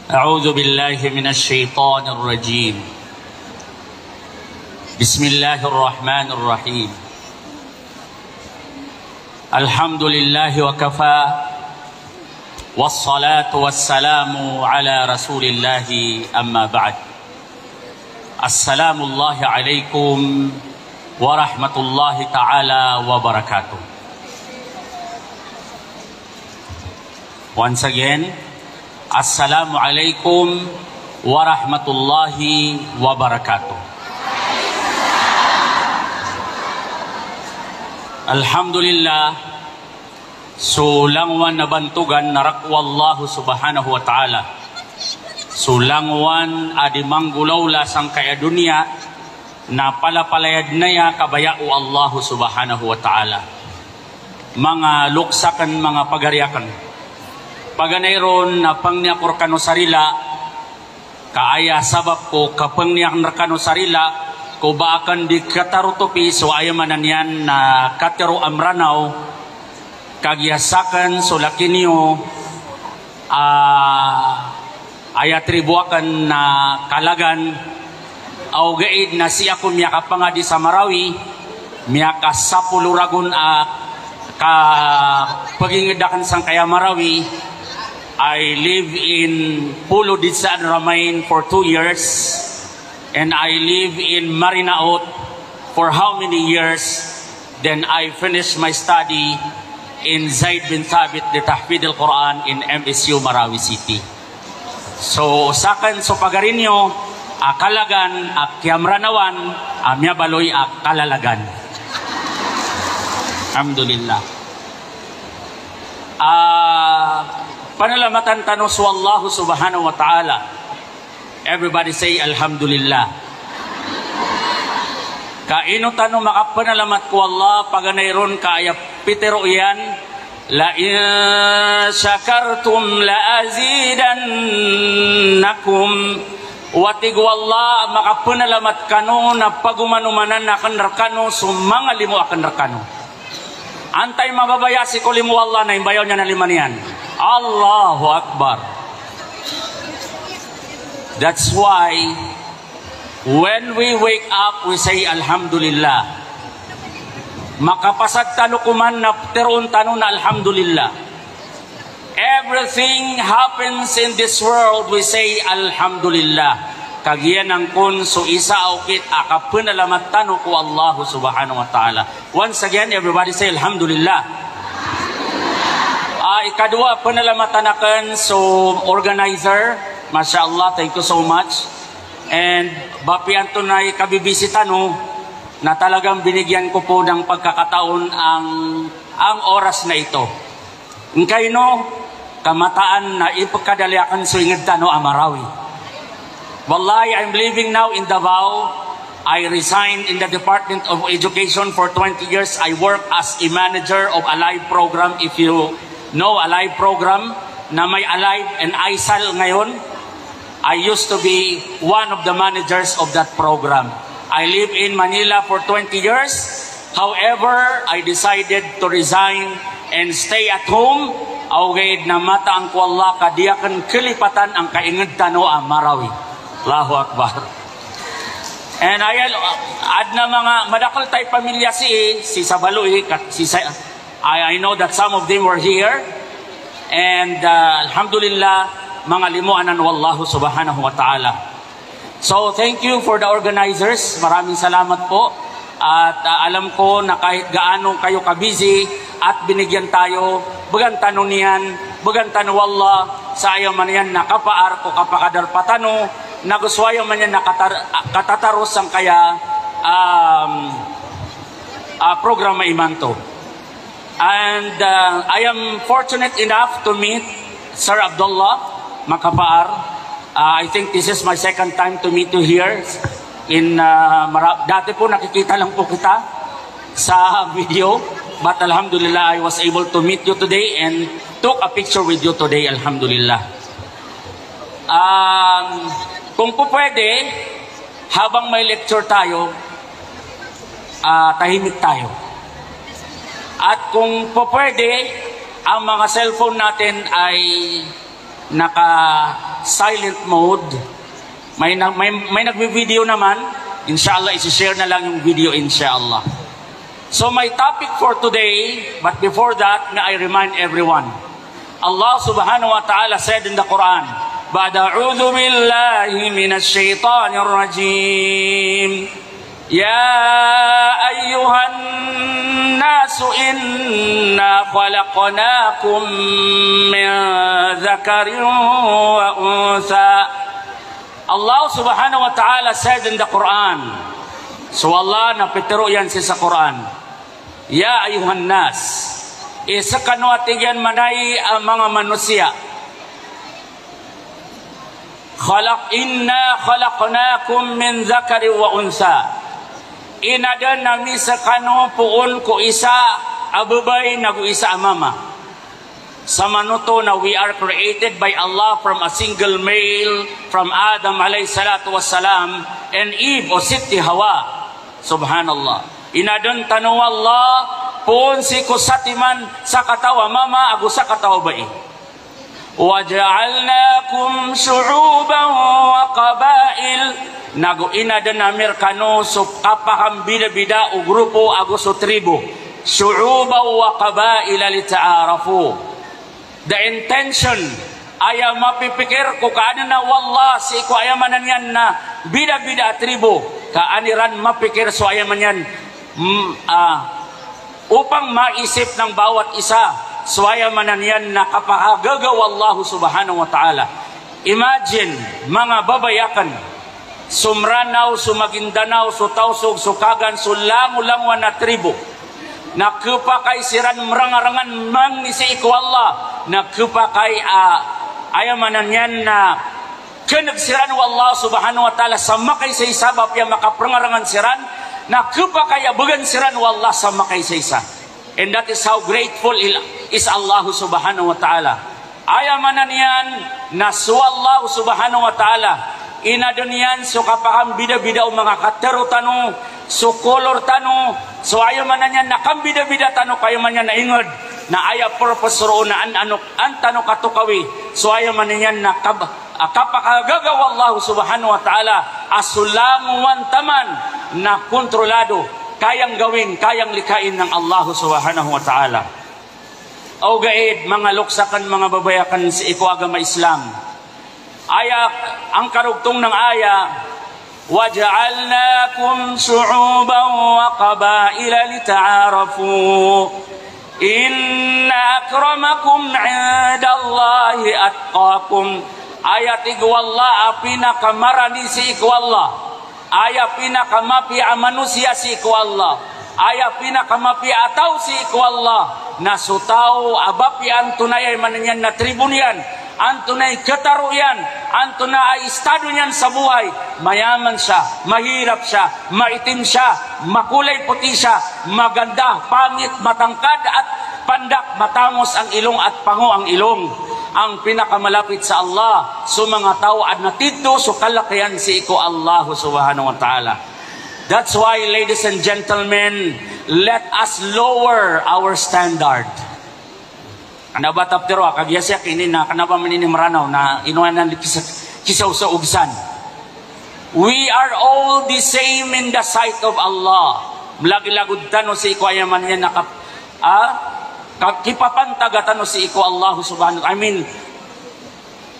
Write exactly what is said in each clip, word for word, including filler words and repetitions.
أعوذ بالله من الشيطان الرجيم. بسم الله الرحمن الرحيم. الحمد لله وكفى، والصلاة والسلام على رسول الله، أما بعد. السلام الله عليكم ورحمة الله تعالى وبركاته. Once again, Assalamu alaikum warahmatullahi wabarakatuh. Alhamdulillah, so langowan a bantogan na rk o Allah subhanahu wa ta'ala. So langowan a di manggolawla sangkaya doniya, na palapalaya dn aya kabaya o Allah subhanahu wa ta'ala. Manga loks akn, manga pagari akn. Paganay ron na pangni ako rkano sa rila, ka aya sabap ko kapangni akn rkano sa rila, ko ba akn di katarotopi so aya maana niyan na katero a Mranaw, kagiya sakn so laki niyo, ah, aya tribo akn na Kalagan, a ogaid na sii ako miyakapangadi sa Marawi, miyakasapolo ragon a kapagingd akn sangkaya Marawi. I live in Polo Didsaan Ramain for two years, and I live in Marinaot for how many years? Then I finished my study in Zaid bin Thabit, the Tahfidh al-Quran in M S U Marawi City. So, sakn so pagari niyo a Kalagan, a kiyamranawan, a miyabaloy a Kalalagan. Alhamdulillah. Ah, panalamatan tano so Allah subhanahu wa ta'ala. Everybody say, "Alhamdulillah." Ka ino tano makapanalamat ko Allah, paganay ron ka aya pitero iyan, "La in shakartum la azidannakum." Wati ko Allah, makapanalamat kano na pagomanomanan akn rkano so manga limo akn rkano. Antai mababaya sii ko limo o Allah na imbayaw niyan a lima niyan? Allahu Akbar. That's why when we wake up, we say, "Alhamdulillah." Makapasad tano koman na pteroon tano na Alhamdulillah. Everything happens in this world, we say, "Alhamdulillah." Kagiya nangkon so isa a okit a kapanalamat tano ko Allah subhanahu wa ta'ala. Once again, everybody say, "Alhamdulillah." Ah, ikadowa, panalamatan akn so organizer. Masha Allah, thank you so much. And ba piyanto na ikabibisi tano, na talagang binigyan ko po ng pagkakataon ang, ang oras na ito. Ngkaino, ka mataan na ipkadali akn so ingd tano a Marawi. Wallahi, I'm living now in Davao. I resigned in the Department of Education for twenty years. I work as a manager of Alive program. If you know Alive program, na may Alive and Aysal ngayon. I used to be one of the managers of that program. I live in Manila for twenty years. However, I decided to resign and stay at home. Ogaid na mataan ko Allah ka di akn kalipatan angkai ingd tano a Marawi. Allahu Akbar. And I, adn a manga madakl tayo pamilya sii, sii sa Baloy, kat sii sa, I, I know that some of them were here. And, uh, alhamdulillah, manga limo anan o Allah subhanahu wa ta'ala. So, thank you for the organizers. Maraming salamat po. At, ah, alam ko na kahit gaano kayo ka-busy at binigyan tayo, bgan tano niyan, bgan tano o Allah, sa aya man iyan na kapaar ko kapakadarpa tano, nago so aya man iyan na katar-, ah, katataros sangkaya, um, ah, programa imanto. And, uh, I am fortunate enough to meet Sir Abdullah, makapaar. Uh, I think this is my second time to meet you here. In, uh, mara-, dati po nakikita lang po kita sa video, but alhamdulillah, I was able to meet you today and took a picture with you today, alhamdulillah. Um, kung po pwede, habang may lecture tayo, ah, tahimik tayo. At kung po pwede, ang mga cellphone natin ay Naka-silent mode. May na-, may, may nagbi-video naman. Inshallah, isi-share na lang yung video, inshallah. So, my topic for today, but before that, may I remind everyone. Allah subhanahu wa ta'ala said in the Quran, بعد أعوذ بالله من الشيطان الرجيم. يا أيها الناس إنا خلقناكم من ذكر وأنثى. Allah subhanahu wa ta'ala said in the Quran. So Allah na pitharo iyan sii sa Quran. Ya ayyuhan nas. Sekano, a tig iyan, manay a manga manosiya. Khalaq-, inna khalaqnakum min dhakarin wa untha. Inaden ami sekano poon ko isa a babay nago isa a mama. Samanoto na we are created by Allah from a single male, from Adam alayhis salatu wassalam and Eve o Siti Hawa. Subhanallah. Inaden tano o Allah poon sii ko satiman sakataw a mama ago sakataw a bai. Wa ja'alnakum shu'uban wa qabail. Nago inaden ami rekano so kapakambidabida o grupo ago so tribo. Shu'uban wa qabaila lita'arafu. The intention, aya mapipikir ko kaadn o Allah sii ko aya maana niyan na bidabida a tribo, ka an iran mapikir so aya maana niyan, mm, ah, opama maisip ng bawat isa so aya maana niyan na kapakagaga o Allah subhanahu wa ta'ala. Imagine, manga babay aken, so Mranaw, so Maguindanao, so Tausug, so Kagan, so langolangowan a tribo, na khapakay siran mrangarangan mangni sii ko Allah, na khapakay a, aya maana niyan na khneg siran o Allah subhanahu wa ta'ala sa makaisaisa, apiya makaprangarangan siran, na khapakay a bgan siran o Allah sa makaisaisa. And that is how grateful il-, is Allah subhanahu wa ta'ala. Aya maana niyan na so Allah subhanahu wa ta'ala, inaden iyan so kapakambidabida o manga katharo tano, so color tano, so aya maana niyan na kambidabida tano, ka aya maana niyan na inged, na aya purpose roo na an, ano, an tano katokawi, so aya maana niyan na kab-, a kapakagaga o Allah subhanahu wa ta'ala, a so langowan taman na kontrolado, kayang gawin, kayang likhain ng Allah subhanahu wa ta'ala. Ogaid, manga loks aken, manga babay aken sii ko agama Islam. Aya, angkarogtong ng aya, wa ja'alnakum shu'uban wa qabaila lita'arafu. Inna akramakum indallahi atqakum. Aya tig o Allah a pinakamarani sii ko Allah, aya pinakamapiya a manosiya sii ko Allah, aya pinakamapiya a taw sii ko Allah, na so taw a bapiya antonaa i, aya maana niyan na tribo niyan, antonaa i khataro iyan, antonaa i estado niyan sa boway, mayaman siya, mahirap siya, maitim siya, makulay puti siya, maganda, pangit, matangkad at pandak, matangos ang ilong at pango ang ilong. Ang pinakamalapit sa Allah so manga taw a natitho so kalakihan sii ko Allah subhanahu wa ta'ala. That's why, ladies and gentlemen, let us lower our standard. Kna ba taptero a kagiya siya kini na kna ba manini Mranaw na ino anan di kisa-, kisaw sa ugsan. We are all the same in the sight of Allah. Mlagilagod tano sii ko aya maana niyan na kap-, ah, ka-, kipapantaga tano sii ko Allah subhanahu, I mean,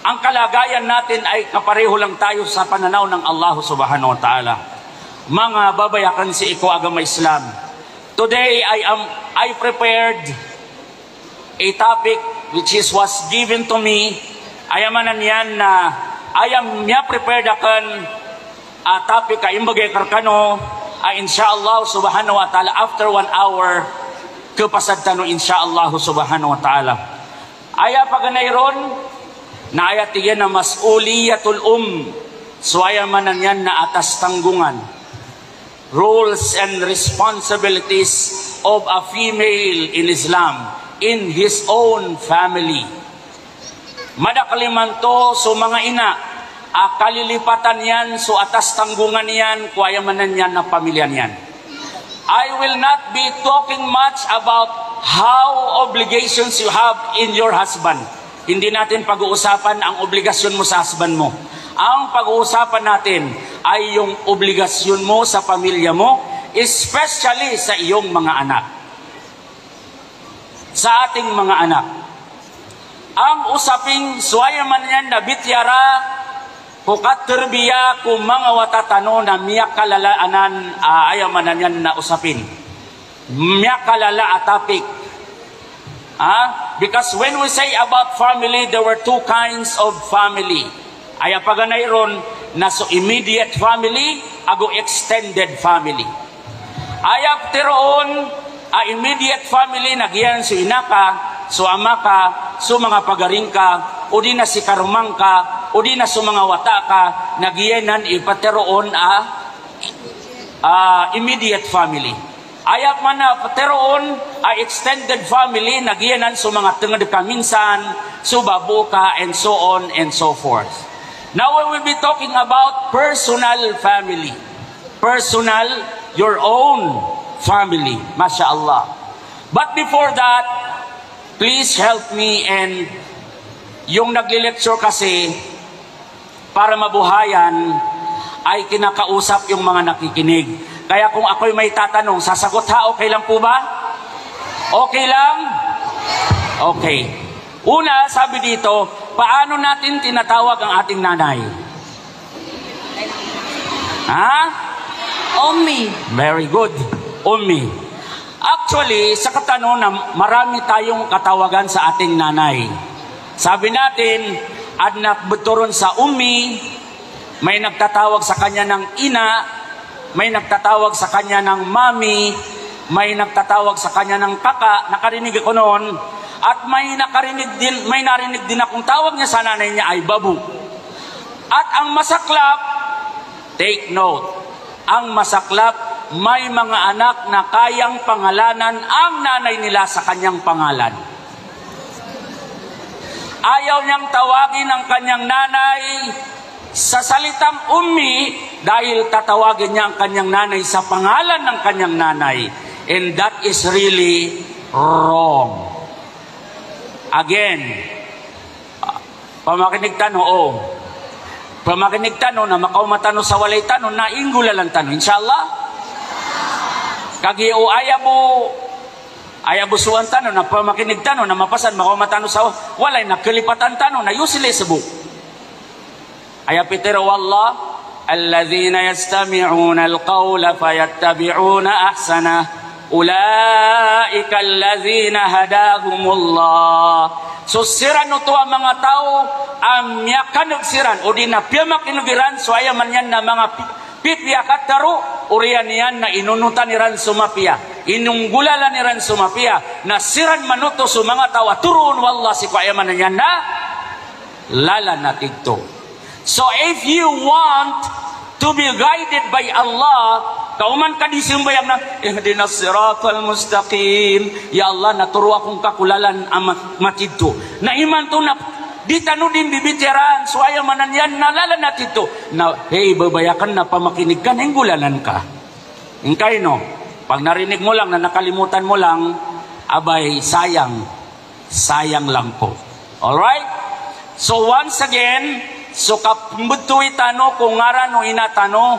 ang kalagayan natin ay kapareho lang tayo sa pananaw ng Allah subhanahu wa ta'ala. Manga babay aken sii ko agama Islam. Today, I am, I prepared a topic which is, was given to me. Aya maana niyan na aya miyaprepared aken a topic a imbgay ko rekano a, insha Allah subhanahu wa ta'ala, after one hour, khapasad tano, insha Allah subhanahu wa ta'ala. Aya paganay ron na aya tig iyan a mas'uliyatul um. So aya maana niyan na atas tanggongan, roles and responsibilities of a female in Islam in his own family. Madakl imanto so manga ina a kalilipatan iyan so atas tanggongan iyan ko aya maana niyan na pamilya niyan. I will not be talking much about how obligations you have in your husband. Hindi natin pag-uusapan ang obligasyon mo sa husband mo. Ang pag-uusapan natin ay yung obligasyon mo sa pamilya mo, especially sa iyong mga anak. Sa ating mga anak. Ang usaping so aya maana niyan na bitiyara ko katarbiya ko manga wata tano na miyakalala anan, ah, aya maana niyan na usapin. Miyakalala a topic. Ah, because when we say about family, there were two kinds of family. Aya paganay ron na so immediate family ago extended family. Aya ptharoon a immediate family na giyanan so ina ka, so ama ka, so manga pagaring ka, o di na si karoma ngka, o di na so manga wata ka, na giyanan i ptharoon a, ah, immediate family. Aya maana ptharoon a extended family na giyanan so manga tngd ka minsan, so babo ka, and so on and so forth. Now we will be talking about personal family. Personal, your own family. Masha Allah. But before that, please help me and yung nagle-lecture kasi, para mabuhayan, ay kinakausap yung mga nakikinig. Kaya kung ako'y may tatanong, sasagot ha, okay lang po ba? Okay lang? Okay. Una, sabi dito, paano natin tinatawag ang ating nanay? Ha? Ummi. Very good. Ummi. Actually, sa katano na marami tayong katawagan sa ating nanay. Sabi natin, adn a btoron sa ummi, may nagtatawag sa kanya ng ina, may nagtatawag sa kanya ng mami, may nagtatawag sa kanya ng kaka, nakarinig ako noon, at may nakarinig din, may narinig din akong tawag niya sa nanay niya ay babu. At ang masaklap, take note, ang masaklap, may mga anak na kayang pangalanan ang nanay nila sa kanyang pangalan. Ayaw niyang tawagin ang kanyang nanay sa salitang ummi dahil tatawagin niya ang kanyang nanay sa pangalan ng kanyang nanay. And that is really wrong. Again, pamakinig tano, o. Pamakinig tano na makaoma tano sa walay tano na inggolalan tano, inshallah. Kagiya o aya bo, aya bo sowan tano na pamakinig tano na mapasad makaoma tano sa walay na kalipatan tano na useless bo. Aya pitharo o Allah, "Alladhina yastami'una al-qawla fayattabi'una ahsanah, ulaika alladhina hadahumullah." So siran oto a manga taw a miyakan'g siran, odi na piyamakin'g iran so aya man iyan na manga pi-, pipiya a katharo, oriyan iyan na inonotan iran so mapiya, inonggolalan iran so mapiya, na siran man oto so manga taw a toroon o Allah sii ko aya man iyan na lalan a tigto. So if you want to be guided by Allah, ka oman ka di sambayang na, "Ihdinas siratal mustaqim, ya Allah, na toroa ako ngka ko lalan a ma-, matigto." Na imanto na di tano di mbibitiyaran so aya maana niyan na lalan a tigto. Na, hey, babay akn, na pamakinig ka, na inggolalan ka. Ingkaino, pag narinig mo lang na nakalimotan mo lang, abay, sayang. Sayang lang po. Alright? So once again, so kapmbtowi tano ko ngaran o ina tano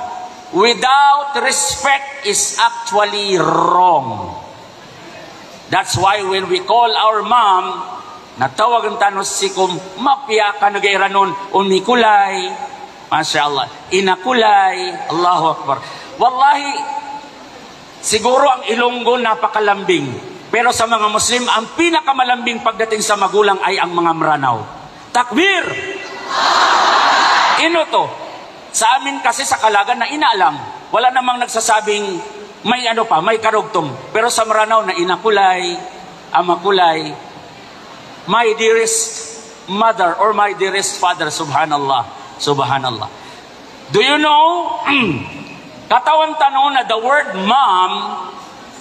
without respect is actually wrong. That's why when we call our mom, na tawagn tano sii ko mapiya a kan'ga iran on, Ummi Kulay. Masha Allah. Ina Kulay. Allahu Akbar. Wallahi, siguro ang Ilonggo napakalambing. Pero sa mga Muslim, ang pinakamalambing pagdating sa magulang ay ang mga Mranaw. Takbir! Ino to? Sa amin kasi sa Kalagan na ina lang. Wala namang nagsasabing may ano pa, may karugtong. Pero sa Mranaw na ina Kulay, ama Kulay, my dearest mother or my dearest father, subhanallah, subhanallah. Do you know, katawan tano na the word mom,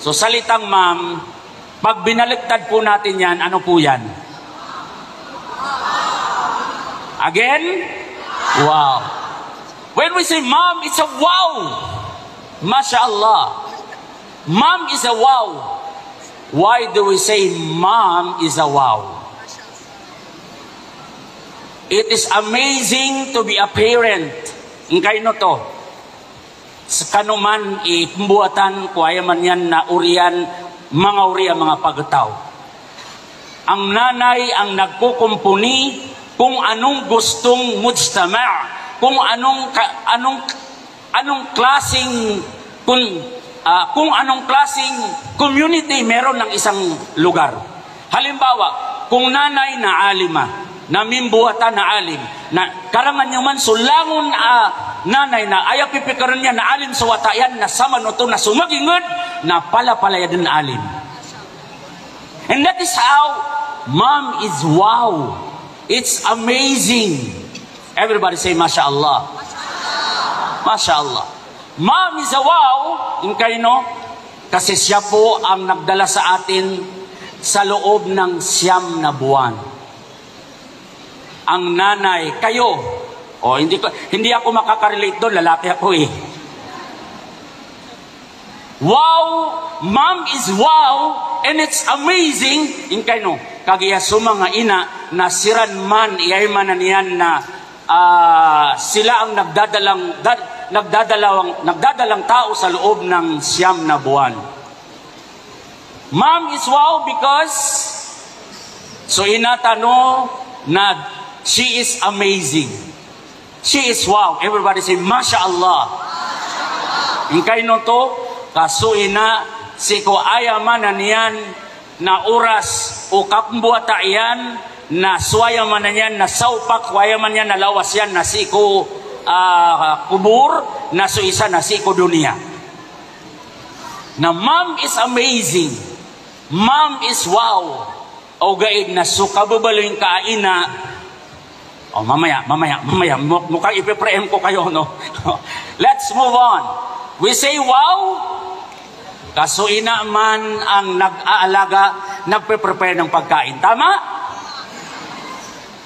so salitang mom, pag binaliktad po natin yan, ano po yan? Again? Wow. When we say mom, it's a wow. Masha Allah. Mom is a wow. Why do we say mom is a wow? It is amazing to be a parent. Ngkaino oto? Skano man i pmbowatan ko aya man iyan na oriyan, manga ori a manga pagtaw. Ang nanay ang nagkokomponi kung anong gustong mujtama', kung anong ka-, anong, anong klaseng kun-, ah, kung anong klaseng community meron ng isang lugar. Halimbawa, kung nanay na alima, na mimbowatan na alim, na karangan iyo man so langon a nanay na aya pipikirn iyan na alim so wata iyan, na samanoto na so magingd na palapalaya dn alim. And that is how mom is wow. It's amazing. Everybody say, "Masha Allah." Masha Allah. Mom is a wow. Ngkaino? Kasi siya po ang nagdala sa atin sa loob ng siyam na buwan. Ang nanay, kayo. O, hindi ko, hindi ako makaka-relate doon, lalaki ako eh. Wow, mom is wow, and it's amazing. Ngkaino, kagiya so manga ina na siran man, aya maana niyan na, ah, sila ang nagdadalang, dad-, nagdadalawang, nagdadalang tao sa loob ng siyam na buwan. Mom is wow because so ina tano na she is amazing. She is wow. Everybody say, "Masha Allah." Ngkaino oto, ka so ina sii ko aya maana niyan na oras o kapmbowata iyan, na so aya maana niyan na saopak o aya maana niyan na lawas iyan na sii ko, ah, kobor, na so isa na sii ko doniya. Na mom is amazing. Mom is wow. Ogaid na so kababaloy ngka a ina. O, mamaya, mamaya, mamaya. Mo-, mukhang ipe-preempt ko kayo, no? Let's move on. We say wow. Ka so ina man ang nag-aalaga, nagpe-prepare ng pagkain. Tama?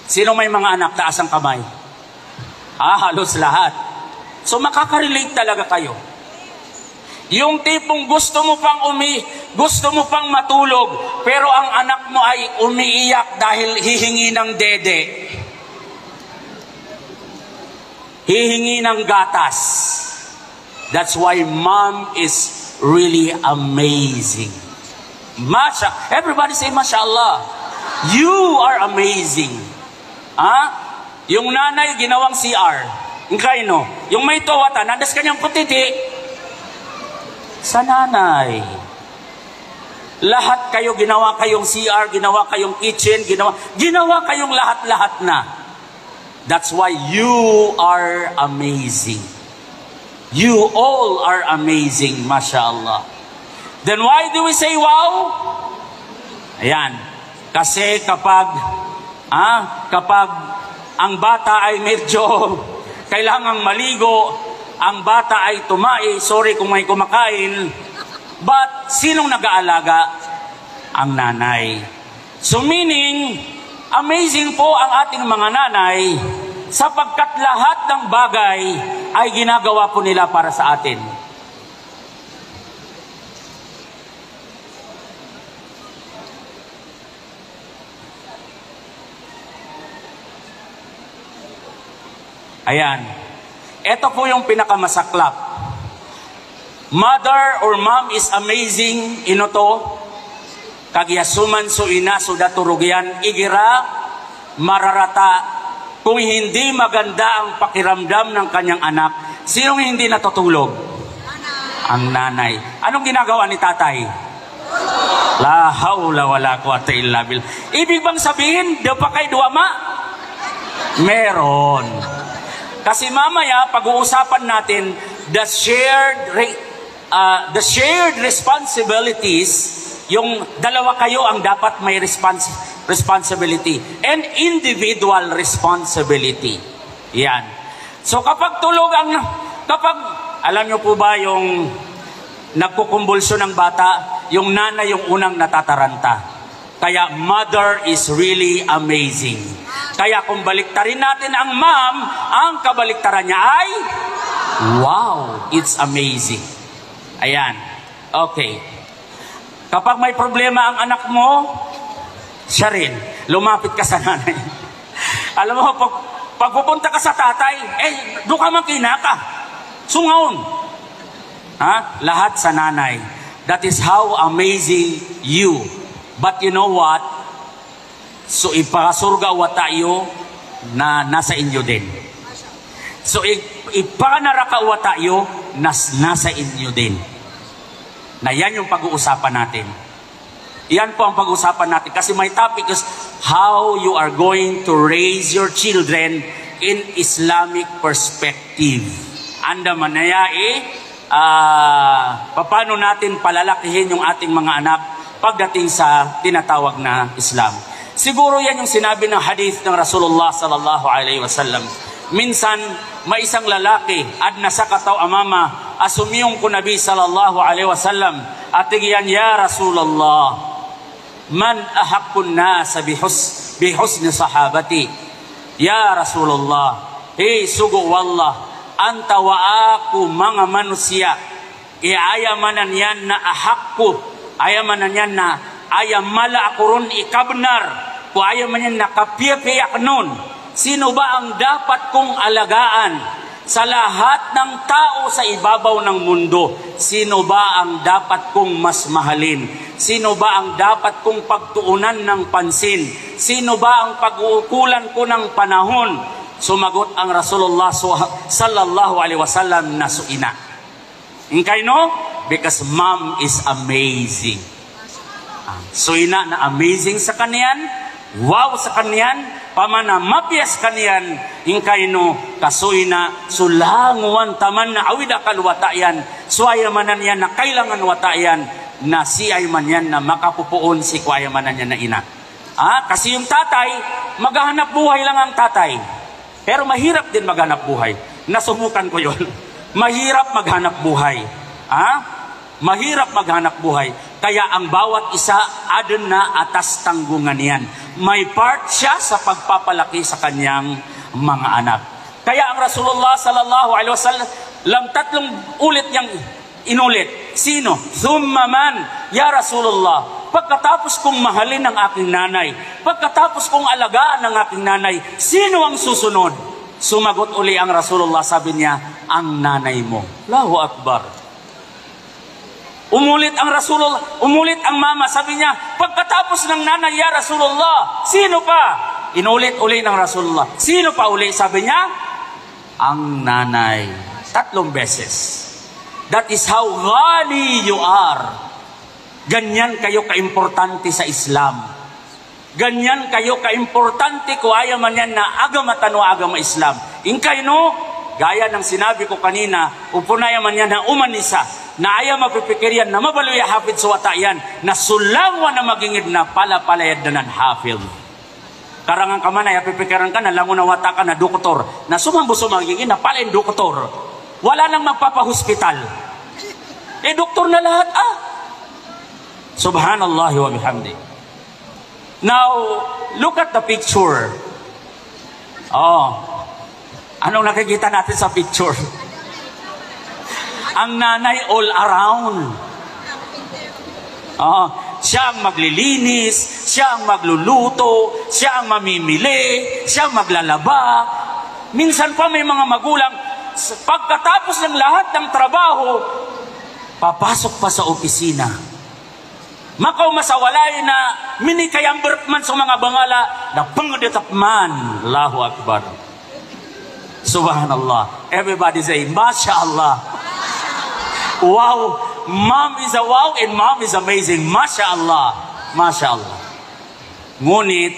Sino may mga anak? Taas ang kamay. Ah, halos lahat. So, makaka-relate talaga kayo. Yung tipong gusto mo pang umi-, gusto mo pang matulog, pero ang anak mo ay umiiyak dahil hihingi ng dede. Hihingi ng gatas. That's why mom is really amazing. Masha, everybody say, "Masha Allah." You are amazing. Ha? Yung nanay, ginawang C R. Ngkaino? Yung maito a wata, na da skaniyan potiti. Sa nanay. Lahat kayo, ginawa kayong C R, ginawa kayong kitchen, ginawa, ginawa kayong lahat-lahat na. That's why you are amazing. You all are amazing, masha Allah. Then why do we say wow? Ayan. Kasi kapag, ah, kapag ang bata ay medyo kailangang maligo, ang bata ay tumai, sorry kung may kumakain, but sinong nag-aalaga? Ang nanay. So meaning, amazing po ang ating mga nanay sapagkat lahat ng bagay ay ginagawa po nila para sa atin. Ayan. Ito po yung pinakamasaklap. Mother or mom is amazing, ino oto? Kagiya so man so ina so da torog iyan, igira mararata, kung hindi maganda ang pakiramdam ng kanyang anak, sinong hindi natutulog? Ang nanay. Anong ginagawa ni tatay? La hawla wala quwwata illa billah. Ibig bang sabihin, da pa kay dowa ma? Meron. Kasi mamaya, pag-uusapan natin, the shared re-, ah, the shared responsibilities, yung dalawa kayo ang dapat may respons-, responsibility, and individual responsibility. Yan. So kapag tulog ang, kapag, alam nyo po ba yung nagkukumbulsyon ang bata, yung nanay yung unang natataranta. Kaya mother is really amazing. Kaya kung baliktarin natin ang mom, ang kabaliktaran niya ay wow, it's amazing. Ayan. Okay. Kapag may problema ang anak mo, siya rin, lumapit ka sa nanay. Alam mo, pag, pagpupunta ka sa tatay, eh, doon ka man kinaka. Sungaon. Ha? Lahat sa nanay. That is how amazing you. But you know what? So, ipakasorga o wata iyo na nasa inyo din. So, i-, ipakanaraka o wata iyo na s-, nasa inyo din. Na yan yung pag-uusapan natin. Yan po ang pag-usapan natin. Kasi my topic is how you are going to raise your children in Islamic perspective. Anda manaya i, ah, paano natin palalakihin yung ating mga anak pagdating sa tinatawag na Islam. Siguro yan yung sinabi ng hadith ng Rasulullah sallallahu alaihi wasallam. Minsan, may isang lalaki, adn a sakataw a mama, a somiyong ko Nabi sallallahu alaihi wasallam, a tig iyan, "Ya Rasulullah, man ahaqqun nas bi hus-, bi husni sahabati?" Ya Rasulullah, hey, sogo o Allah, antawaa ko manga manosiya i aya maana niyan na ahaqqu, aya maana niyan na aya mala ako ron i kabnar, ko aya maana niyan na kapiyapiya akn on. Sino ba ang dapat kong alagaan sa lahat ng tao sa ibabaw ng mundo? Sino ba ang dapat kong mas mahalin? Sino ba ang dapat kong pagtuunan ng pansin? Sino ba ang pag-uukulan ko ng panahon? Sumagot ang Rasulullah so-, sallallahu alaihi wasallam na so ina. Ingkaino? Because mom is amazing. Ah, so ina na amazing skaniyan, wow skaniyan, pamana mapiya skaniyan, ingkaino ka so ina so langowan taman na awid a akal o wata iyan, so aya maana niyan na kailangan o wata iyan, na sii aya maana niyan na makapopoon sii ko aya maana niyan na ina. Ah, kasi yung tatay, maghahanap buhay lang ang tatay. Pero mahirap din maghanap buhay. Nasubukan ko yun. Mahirap maghanap buhay. Ha? Mahirap maghanap buhay. Kaya ang bawat isa, adn a atas tanggungan iyan. May part siya sa pagpapalaki sa kanyang mga anak. Kaya ang Rasulullah sallallahu alaihi wasallam, tatlong ulit niyang inulit, "Sino? Thumma man, ya Rasulullah? Pagkatapos kong mahalin ang aking nanay, pagkatapos kong alagaan ang aking nanay, sino ang susunod?" Sumagot uli ang Rasulullah, sabi niya, "Ang nanay mo." Allahu Akbar. Umulit ang Rasulullah, umulit ang mama, sabi niya, "Pagkatapos ng nanay, ya Rasulullah, sino pa?" Inulit uli ng Rasulullah, "Sino pa uli?" Sabi niya, "Ang nanay." Tatlong beses. That is how ghali you are. Ganyan kayo kaimportante sa Islam. Ganyan kayo kaimportante ko aya man iyan na agama tano a agama Islam. Ingkaino, gaya ng sinabi ko kanina, opama aya man iyan na oman isa, na aya mapipikir iyan na mabaloy a hafidh so wata iyan, na so langowan a magingd na palapalaya dn a hafidh. Karangan ka man, aya pipikiran ka na langon a wata ka na doktor. Na so mambo so magingd na palaya doktor. Wala nang magpapahospital. Eh, doktor na lahat, ah. Subhanallah wa bihamdi. Now, look at the picture. Oh. Anong nakikita natin sa picture? Ang nanay all around. Oh, siya ang maglilinis, siya ang magluluto, siya ang mamimili, siya ang maglalaba. Minsan pa may mga magulang, s-, pagkatapos ng lahat ng trabaho, papasok pa sa opisina. Makaoma sa walay na minikayamber pman so manga bangala, na pengedetap man. Allahu Akbar. Subhanallah. Everybody say, "Masha Allah." Wow. Mom is a wow and mom is amazing. Masha Allah. Masha Allah. Ngunit,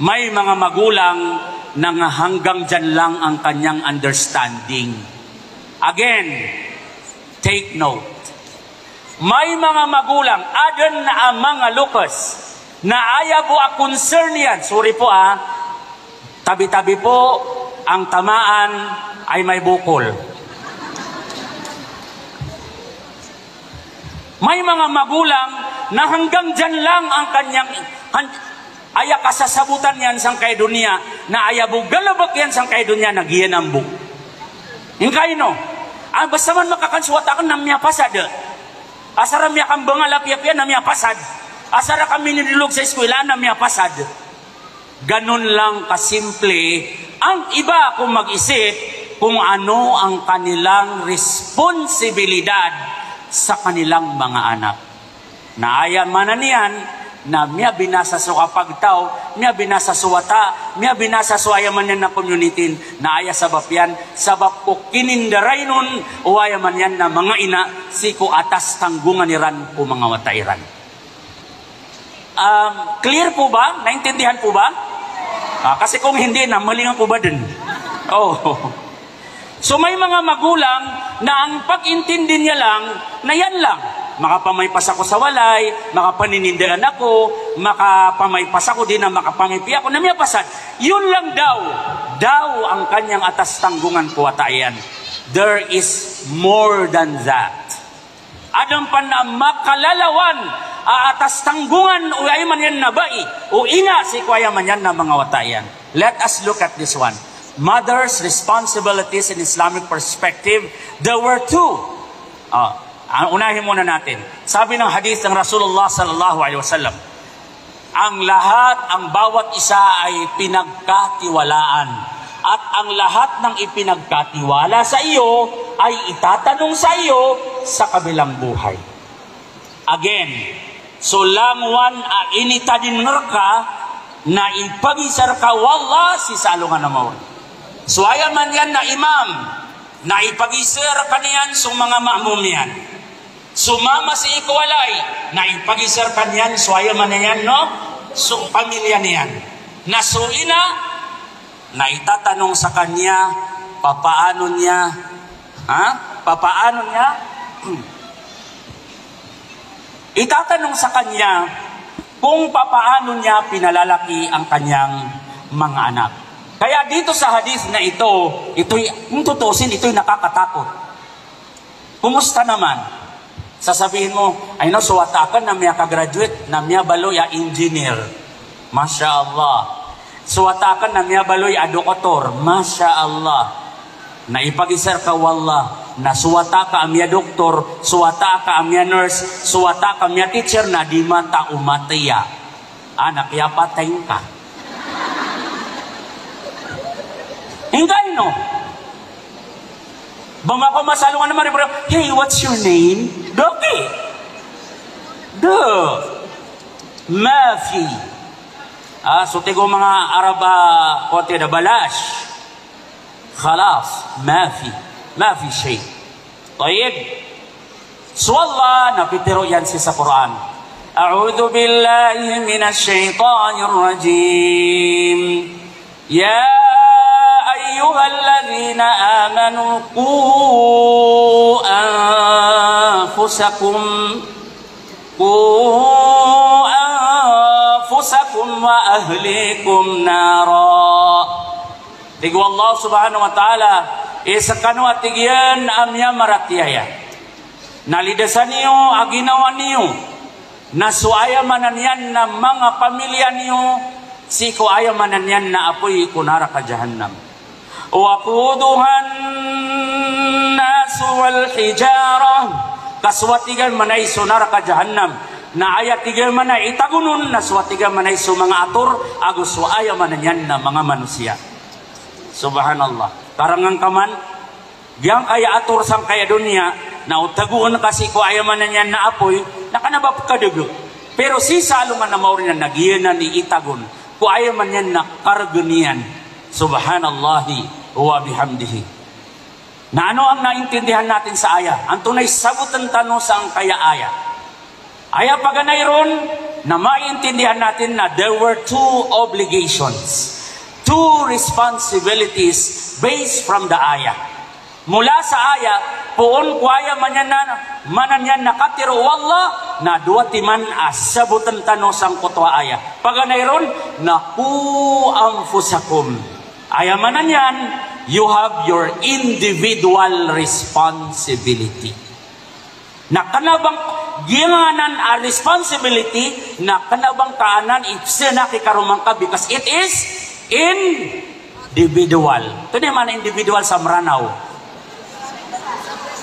may mga magulang na nga hanggang diyan lang ang kanyang understanding. Again, take note. May mga magulang, aden a manga loks, na aya bo a concern iyan, sorry po, ah, tabi-tabi po, ang tamaan ay may bukol. May mga magulang na hanggang diyan lang ang kanyang, kan-, aya kasasabotan iyan sangkai doniya, na aya bo galebek iyan sangkai doniya na giyanan bo. Ingkaino? Ah, basta man makakan so wata aken na miyapasad. Asar a miyakambangal a piyapiya na miyapasad. Asar a ka minidolog sa eskwela na miyapasad. Ganon lang kasimple ang iba ko mag-isip kung ano ang kanilang responsibilidad sa kanilang mga anak. Na aya maana niyan na miyabinasa so kapagtaw, miyabinasa so wata, miyabinasa so aya maana niyan na community, na aya sabap iyan, sabap ko kinindarainon o aya maana niyan na manga ina sii ko atas tanggongan iran ko manga wata iran. Um, clear po ba? Naintindihan po ba? Ah, kasi kung hindi, na mali nga po ba dun? Oh. So may mga magulang na ang pag-intindi niya lang na yan lang. Makapamaypas ako sa walay, makapaninindaan ako, makapamaypas ako, di na makapamipi ako, na miyapasad. Yun lang daw, daw ang kanyang atas tanggungan ko wata iyan. There is more than that. Adn pn a makalalawan a atas tanggongan o aya maana niyan na bai o ina sii ko aya maana niyan na manga wata iyan. Let us look at this one. Mother's responsibilities in Islamic perspective, there were two. Ah, ang unahin muna natin. Sabi ng hadith ng Rasulullah sallallahu alaihi wasallam, ang lahat, ang bawat isa ay pinagkatiwalaan. At ang lahat ng ipinagkatiwala sa iyo ay itatanong sa iyo sa kabilang buhay. Again, so langowan a initadn rka na ipagisa rka o Allah sii sa alongan a maori. So aya maana niyan na imam, na ipagisa rka niyan so manga ma'mum iyan. So mama sii ko walay, na ipagisa rka niyan so aya maana niyan, no? So pamilya niyan. Na so ina, na itatanong sa kanya, papaano niya, ha? Papaano niya? Itatanong sa kanya kung papaano niya pinalalaki ang kanyang mga anak. Kaya dito sa hadith na ito, ito'y, kung tutuusin, ito'y nakakatakot. Kumusta naman? Sasabihin mo, ay no, so wata akn na miyaka-graduate, na miyabaloy a engineer. Masha Allah. So wata akn na miyabaloy a doktor. Masha Allah. Na ipagisa rka o Allah, na so wata ka a miyadoktor, so wata ka a miyanurse, so wata ka a miyateacher, na di mata o matiya. Anak, iyapatay ngka. Ingka ino? Ba mako masalongan a mari, bro, "Hey, what's your name?" Doki. Do. Mafi. Ah, so tig o manga Arab a, kote da balash. Khalas, mafi, mafi shay. Tayyib. So Allah na pitharo iyan sii sa Qur'an. A'udhu billahi minash shaytanir rajim. Ya ayyuhalladhina amanu qu anfusakum, qu anfusakum wa ahlikum nara. Tig o Allah subhanahu wa ta'ala, "Hay skano," a tig iyan, "a miyamaratiyaya, na lidasa niyo a ginawa niyo na so aya maana niyan na manga pamilya niyo sii ko aya maana niyan na apoy ko naraka jahannam. Waquduhan nasu wal hijarah." Ka so, a tig iyan, maana i so naraka jahannam na aya, tig iyan, maana i itagon on na so, a tig iyan, maana i so manga ator ago so aya maana niyan na manga manosiya. Subhanallah. Karangangkaman, giyangkaya ator sangkaya doniya, na o tagoon ka sii ko aya maana niyan na apoy, na kna ba pkadaga. Pero sii sa alongan a maori na giyanan i itagon ko aya maana niyan na karga niyan. Subhanallahi wa bihamdihi. Na ano ang naintindihan natin sa aya? Antonaa i sabotn tano sangkaya aya? Aya paganay ron na maintindihan natin na there were two obligations, two responsibilities based from the ayah. Mula sa ayah, poon ko aya maana niyan na, maana niyan na katharo o Allah, na dowa timan a sabotn tano sangkoto a ayah. Paganay ron na qu anfusakum. Aya maana niyan, you have your individual responsibility. Na kna ba ngka, giyanan a responsibility, na kna ba ngka anan i pzanaki karoma ngka, because it is individual. Antonaa i maana individual sa Mranaw?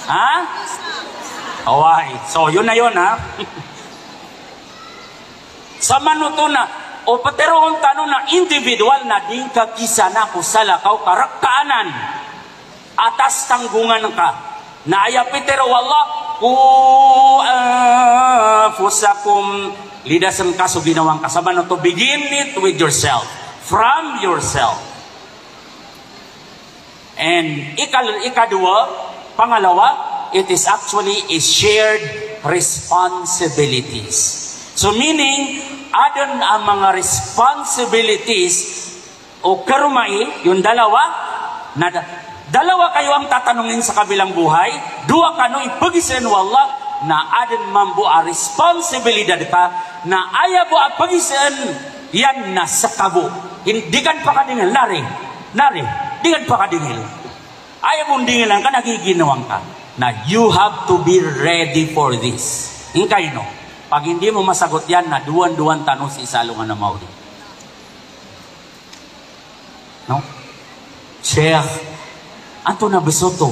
Ha? Oway. So, yun na yun, ha? Sa manoto na, O piteroon tano na individual na di ngka kisana ko salakaw ka reka anan. Atas tanggongan ka. Na aya pitero o Allah, "Qu anfusakum." Lidasen ka so ginawa ngka. Sabap oto, begin it with yourself. From yourself. And ikal-, ikadowa, pangalawa, it is actually a shared responsibilities. So meaning, aden a manga responsibilities o karoma i, yon dalawa, na da-, dalawa kayo ang tatanungin sa kabilang buhay, dowa kano ipegiseen o Allah, na aden mambo a responsibilidad ka, na aya bo a pegiseen iyan na seka bo. Hin-, di kan pakadingil, nari, nari, di kan pakadingil. Aya bo ndingilan ka na giginawa ngka. Na you have to be ready for this. Ingkaino? Pag hindi mo masagot yan, na dowan-dowan tano sii sa alongan a maori. No? Sheikh, antonaa bes oto?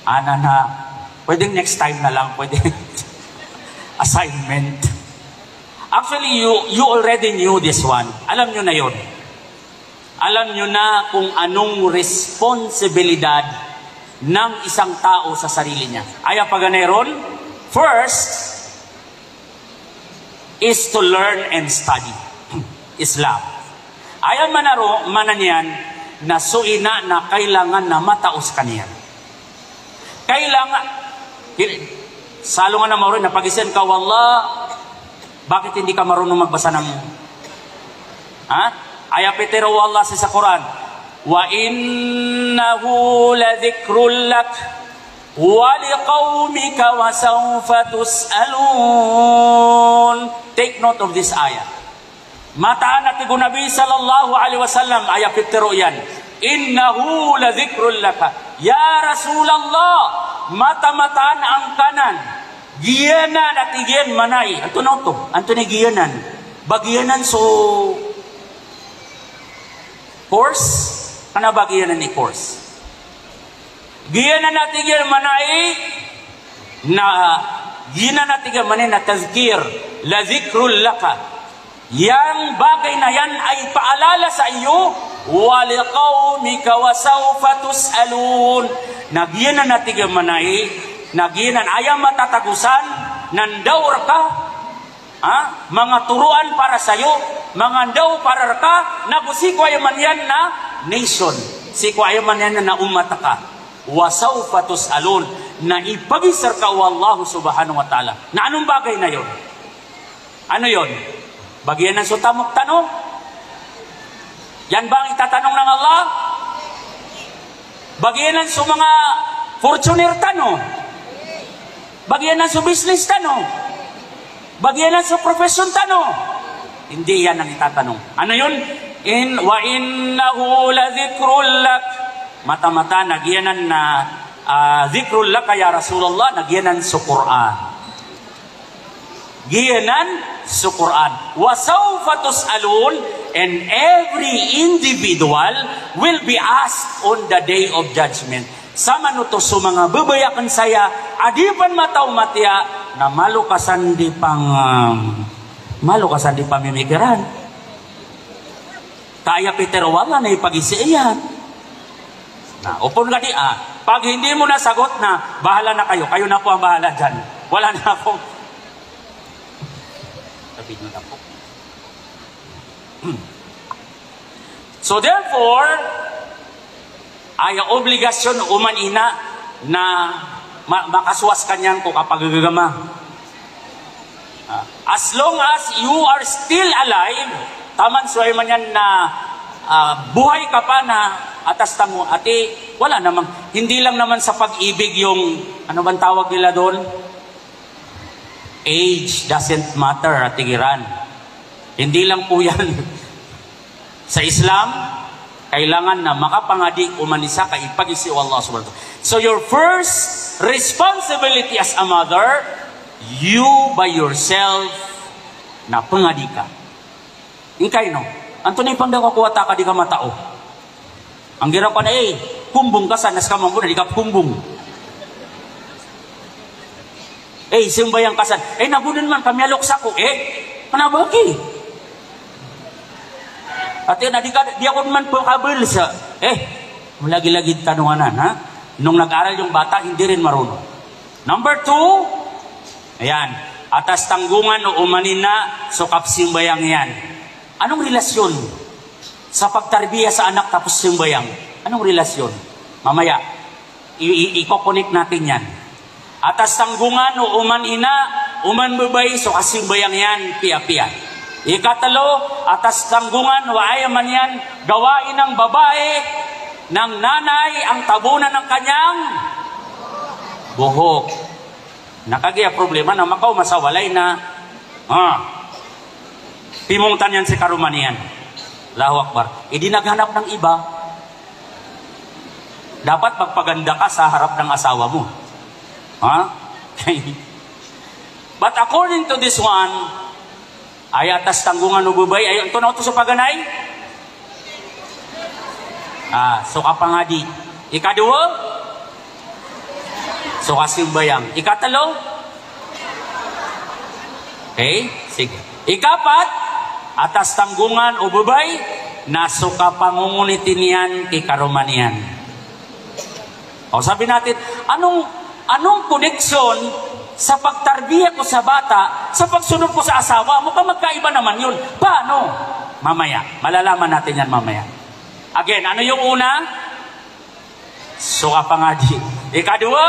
Ana na, pwedeng next time na lang, pwede assignment. Actually, you, you already knew this one. Alam nyo na yon. Alam nyo na kung anong responsibilidad ng isang tao sa sarili niya. Aya paganay ron, first, is to learn and study Islam. Aya maana ro-, maana niyan na so ina na kailangan na matao sekaniyan. Kailangan, hi-, sa alongan a maori na pagiseen ka o Allah, bakit hindi ka marunong magbasa ng, ha? Aya pitero o Allah sa, sa Quran, "Wa innahu ladhikrul lak wa liqaumika wa sawfa tus'alun." Take note of this ayah. Mataan a tig o Nabi sallallahu alaihi wasallam, aya pitero iyan, "Innahu ladhikrul laka." Ya Rasulullah, mata-mataan angka nan. Giyanan a tig iyan manay. Antonaa oto? Antonaa i giyanan? Ba giyanan so course? Kena ba giyanan i course? Giyanan a tig iyan manay na, giyanan a tig iyan manay na tadhkir, ladhikrul laka. Yang bagay na yan ay paalala sa iyo, wa liqaumika wa sawfa tus'alun. Na giyanan a tig iyan manay, na giyanan aya matatagosan, na ndaw reka, ha? Manga toroan para sa iyo, manga ndaw para reka, na go sii ko aya man iyan na nation, sii ko aya man iyan na ummat ka. Wa sawfa tus'alun, na ipagisa reka o Allah subhanahu wa ta'ala. Na anong bagay na yon? Ano yon? Ba giyanan so tamok tano? Yan ba ang itatanong ng Allah? Ba giyanan so manga Fortuner tano? Ba giyanan so business tano? Ba giyanan so profession tano? Hindi yan ang itatanong. Ano yun? In, "Wa innahu ladhikrul lak." Mata-mata na giyanan na, ah, dhikrul laka ya Rasulullah, na giyanan so Qur'an. Giyanan so Qur'an. "Wa sawfa tus'alun," and every individual will be asked on the day of judgment. Samanoto so manga babayaken saya a di pen mataw matiya, na malo ka san di pang, malo ka san di pamimikiran. Ka aya pitero o Allah na ipagisa iyan. Na, opama ka di, ah, pag hindi mo nasagot na, bahala na kayo. Kayo na po ang bahala dyan. Wala na akong, sabi nyo na po. So therefore, aya obligasyon o oman ina na ma-, makasowa sekaniyan ko kapagagama. Ah, as long as you are still alive, taman so aya man iyan na, ah, buhay ka pa na atas tamo, ati, wala namang, hindi lang naman sa pag-ibig yung, ano bang tawag nila doon? Age doesn't matter, ati kiran. Hindi lang po yan. Sa Islam, kailangan na makapangadi oman isa ka ipagisi o Allah subhanahu wa ta'ala. So your first responsibility as a mother, you by yourself, na pangadi ka. Ingkaino? Antonaa i pangda ko a kowata ka di ka matao? Anggiraw ka na, eh, kombong ka san, na seka mambo na di ka kombong. Eh, sembayang ka san, eh, nago den man ka miyalok sako, eh, kena ba aki? Ati na di ka, di ako man pekabel sa, eh, lagi-lagi tano anan, ha? Nung nag-aral yung bata, hindi rin marunong. Number two, ayan, atas tanggungan o oman i ina so kapsimbayang iyan. Anong relasyon sa pagtarbiya sa anak tapos simbayang? Anong relasyon? Mamaya, i-, i-, i-connect natin yan. Atas tanggungan o oman i ina, oman babay so kasimbayang iyan, piyapiya. Ikatlo, atas tanggungan o aya man iyan gawain ng babae, ng nanay, ang tabunan ng kanyang buhok. Na kagiya problema na makaoma sa walay na, ah, pimongtan iyan si karoma niyan. Allahu Akbar. Di naghanap ng iba. Dapat magpaganda ka sa harap ng asawa mo. Ha? But according to this one, aya atas tanggungan o babay, aya antonaa oto so paganay? Ah, so kapangadi. Ikadowa, so kasimbayang. Ikatlo? Okay, sige. Ikapat, atas tanggungan o babay na so kapangongoniti niyan ki karoma niyan. O, sabi natin, anong, anong koneksyon sa pagtarbiya ko sa bata sa pagsunod ko sa asawa mo? Ka magkaiba naman yun. Paano? Mamaya, malalaman natin yan mamaya. Again, ano yung una? So kapangadi. Ikadowa?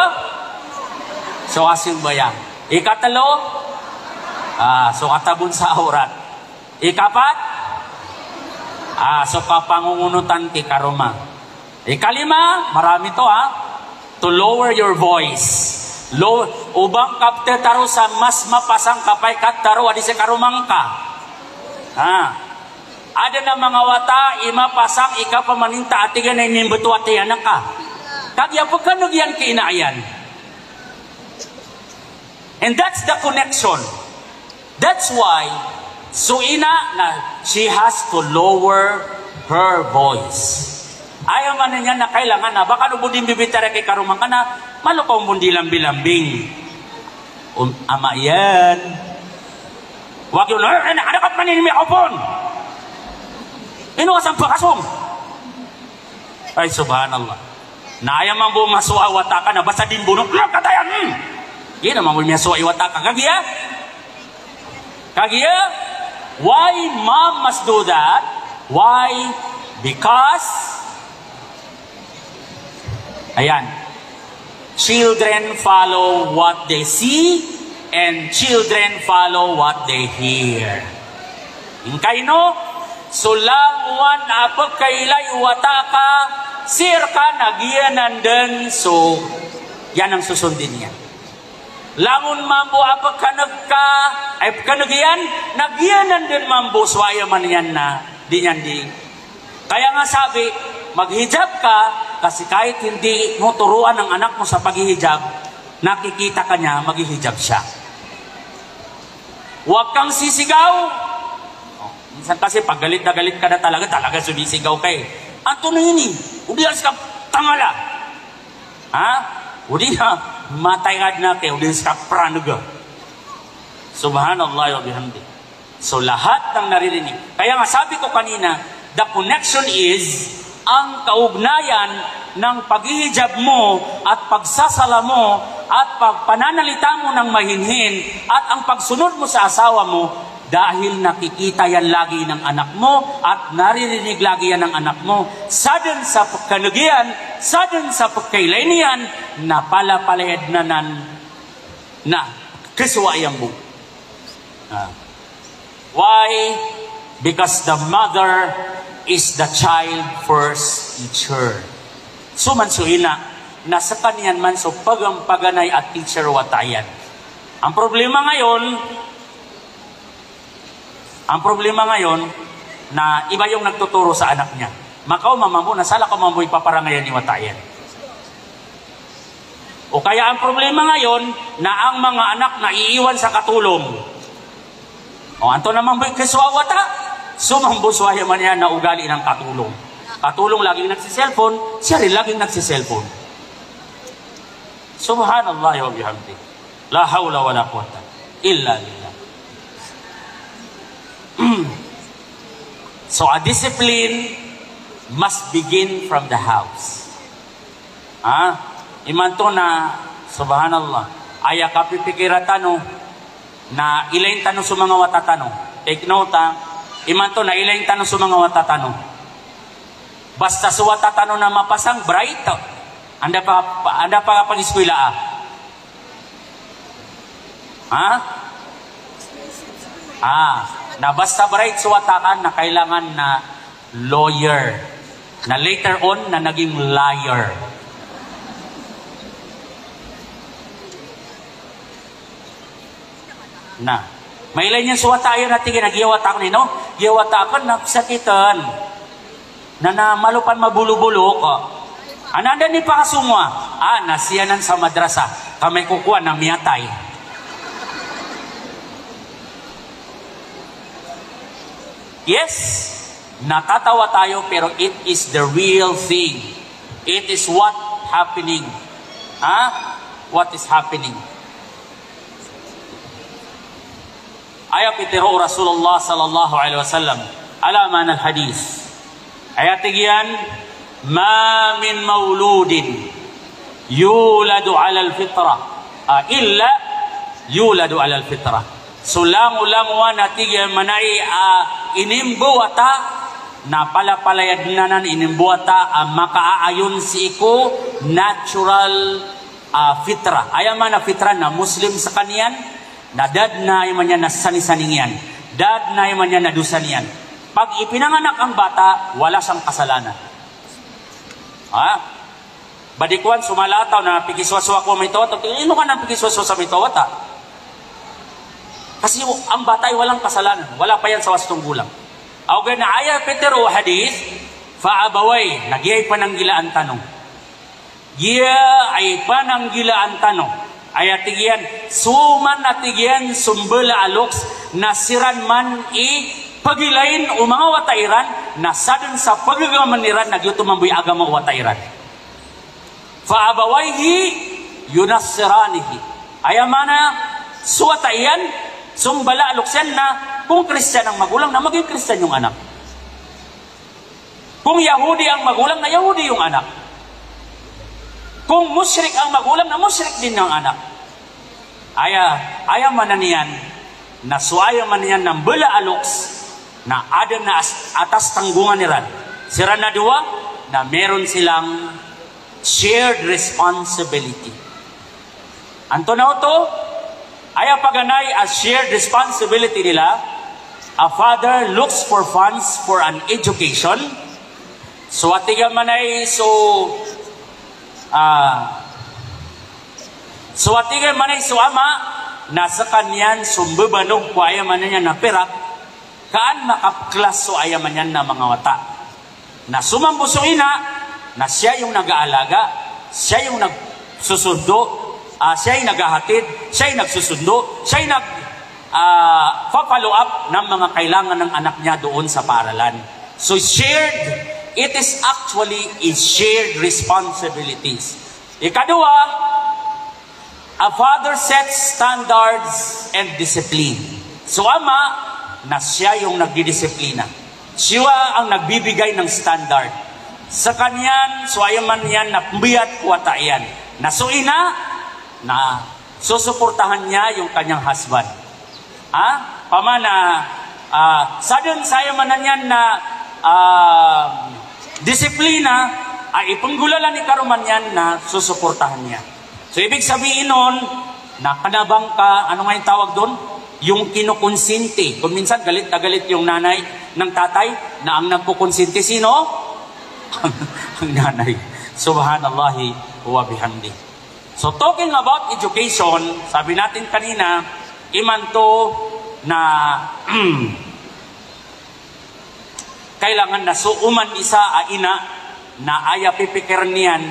So kasimbayang. Ikatlo? Ah, so katabon sa awrat. Ikapat? Ah, so kapangongonotan ki karoma. Ikalima, marami to, ha. To lower your voice. Low, o ba ngka ptharoon sa mas mapasang ka pay katharo a di si karoma ngka. Ha. Aden a manga wata i mapasang i kapamaninta a tig iyan a inimbetowan iyan angka. Kagiya pekhaneg iyan ki ina iyan. And that's the connection. That's why, so ina na, she has to lower her voice. Aya maana niyan na kailangan na, ba kano bo di mbibitar ki karoma ngka na, malo ka on bo di lambilambing. Um, ama iyan. Wag yun, eh, eh, ano ka pa rin may kaupon? Ino ka sa pakasom? Ay, subhanallah. Na aya mambo masowa i wata ka na basta di mbono, ano ka tayan? Hmm. Giya na mambo miyasowa i wata ka. Kagiya? Kagiya? Why mom must do that? Why? Because, ayan, children follow what they see and children follow what they hear. Ingkaino? So langon a pekailay o wata ka sii reka na giyanan den so, iyan ang susundin iyan. Langon mambo a pekhaneg ka, ay pekhaneg iyan, na giyanan den mambo so aya maana niyan na di niyan di. Kaya nga sabi, maghijab ka, kasi kahit hindi mo turuan ang anak mo sa paghihijab, nakikita ka niya, maghihijab siya. Huwag kang sisigaw. Oh, minsan kasi pag galit na galit ka na talaga, talaga sumisigaw ka eh. Antonaa ini? O di ka tangala. Ha? O di na, matay ka na kay, o di na ska pranega. Subhanallah wa bihamdi. So, lahat ng naririnig. Kaya nga sabi ko kanina, the connection is, ang kaugnayan ng paghihijab mo at pagsasala mo at pagpananalita mo ng mahinhin at ang pagsunod mo sa asawa mo, dahil nakikita yan lagi ng anak mo at naririnig lagi yan ng anak mo. Sa den sa pekhaneg iyan, sa den sa pekailay niyan, na palapalaya den anan na kesowa iyan bo. Ah. Why? Because the mother is the child first teacher. So man so ina, na sekaniyan man so pagan-, paganay a teacher o wata iyan. Ang problema ngayon, Ang problema ngayon na iba yung nagtuturo sa anak niya. Makaoma mambo na sala ka mambo ipaparangayan i wata iyan. O kaya ang problema ngayon na ang mga anak na iiwan sa katulong. O antonaa mambo i kesowa o wata? So mambo so aya maana niyan na ugali ng katulong. Katulong laging nagsi-cellphone, siya rin laging nagsi-cellphone. Subhanallah wa bihamdi. La hawla wa la quwwata illa billah. So a discipline must begin from the house. Ha? Imanto na, subhanallah, aya kapipikira tano na ilayin tano so manga wata tano. Take note, ha? Imanto na ilayin tano so manga wata tano. Basta so wata tano na mapasang, bright, anda pa, anda pa pag-eskwela, ah. Ha? Ah, na basta bright so wata ka na kailangan na lawyer. Na later on na naging liar. Na mailay niyan so wata iyan a tig iyan a giya wata akn ino, giya wata akn na sakitn. Na, na malo pn mabolobolok. Ananda ni pakasongowa? Ah, na siyanan sa madrasa. Kamay ko kowan na miyatay. Yes, natatawa tayo, pero it is the real thing. It is what happening. Ha? What is happening? Aya pitharo o Rasulullah sallallahu alaihi wasallam, ala ma'na al-hadith. Aya tig iyan, "Ma min mauludin yuladu ala al-fitrah, ah, illa yuladu ala al-fitrah." So langolangowan a tig iyan manay a inimbawata, na palapalaya dn anan inimbawata a makaaayon sii ko natural, ah, fitrah. Aya maana fitrah na Muslim skaniyan, na da dn a aya maana niyan na sanisaning iyan. Da dn a aya maana niyan na dosa niyan. Pag ipinanganak ang bata, wala siyang kasalanan. Ha? Ba di kowan so mala a taw na pikisowasowa ko maito a wata, ino ka na pikisowasowa sa maito a wata? Kasi ang bata ay walang kasalanan, wala pa iyan sa wastong golang. Ogaid na aya pitharo o hadith, fa abawayh, na giya i pananggilaan tano. Giya i pananggilaan tano. Aya tig iyan, so man a tig iyan so mbala a loks na siran man i pagilain o manga wata iran, na sadn sa pagagaman iran na giyoto mambo i agama o wata iran. Fa abawayhi yunassiranihi. Aya maana, so wata iyan, so mbala a loks iyan na, kung Kristiyan ang magulang, na maging Kristiyan yung anak. Kung Yahudi ang magulang, na Yahudi yung anak. Kung mushrik ang magulang, na mushrik din ang anak. Aya, aya maana niyan, na so aya maana niyan na mbala a loks, na adn a as-, atas tanggongan iran. Siran a dowa, na meron silang shared responsibility. Antonaa oto? Aya paganay a shared responsibility nila, a father looks for funds for an education. So a tig iyan manay so, ah, so a tig iyan manay so ama, na skaniyan so mbebanog ko aya maana niyan na pirak, kaan makapklas so aya maana niyan na manga wata. Na so mambo so ina, na siya yung nag-aalaga, siya yung nagsusundo, ah, siya yung naghahatid, siya yung nagsusundo, siya yung nag, ah, pa-follow up ng mga kailangan ng anak niya doon sa paaralan. So shared, it is actually a shared responsibilities. Ikadowa, a father sets standards and discipline. So ama, na siya yung nagdidisiplina. Siya ang nagbibigay ng standard. Skaniyan, so aya maana niyan na pmbiyat ko wata iyan. Na so ina, na susuportahan niya yung kanyang husband. Ha? Pamana, ah, sadn sa aya maana niyan na, ah, disiplina, a ipnggolalan i karoma niyan na susuportahan niya. So, ibig sabihin nun, na kna bangka, ano nga yung tawag doon? Yung kinokonsente. Kung minsan, galit na galit yung nanay ng tatay, na ang nagkokonsente, sino? Ang nanay. Subhanallahi wa bihamdi. So, talking about education, sabi natin kanina, imanto na kailangan na so oman isa a ina na aya pipikirn iyan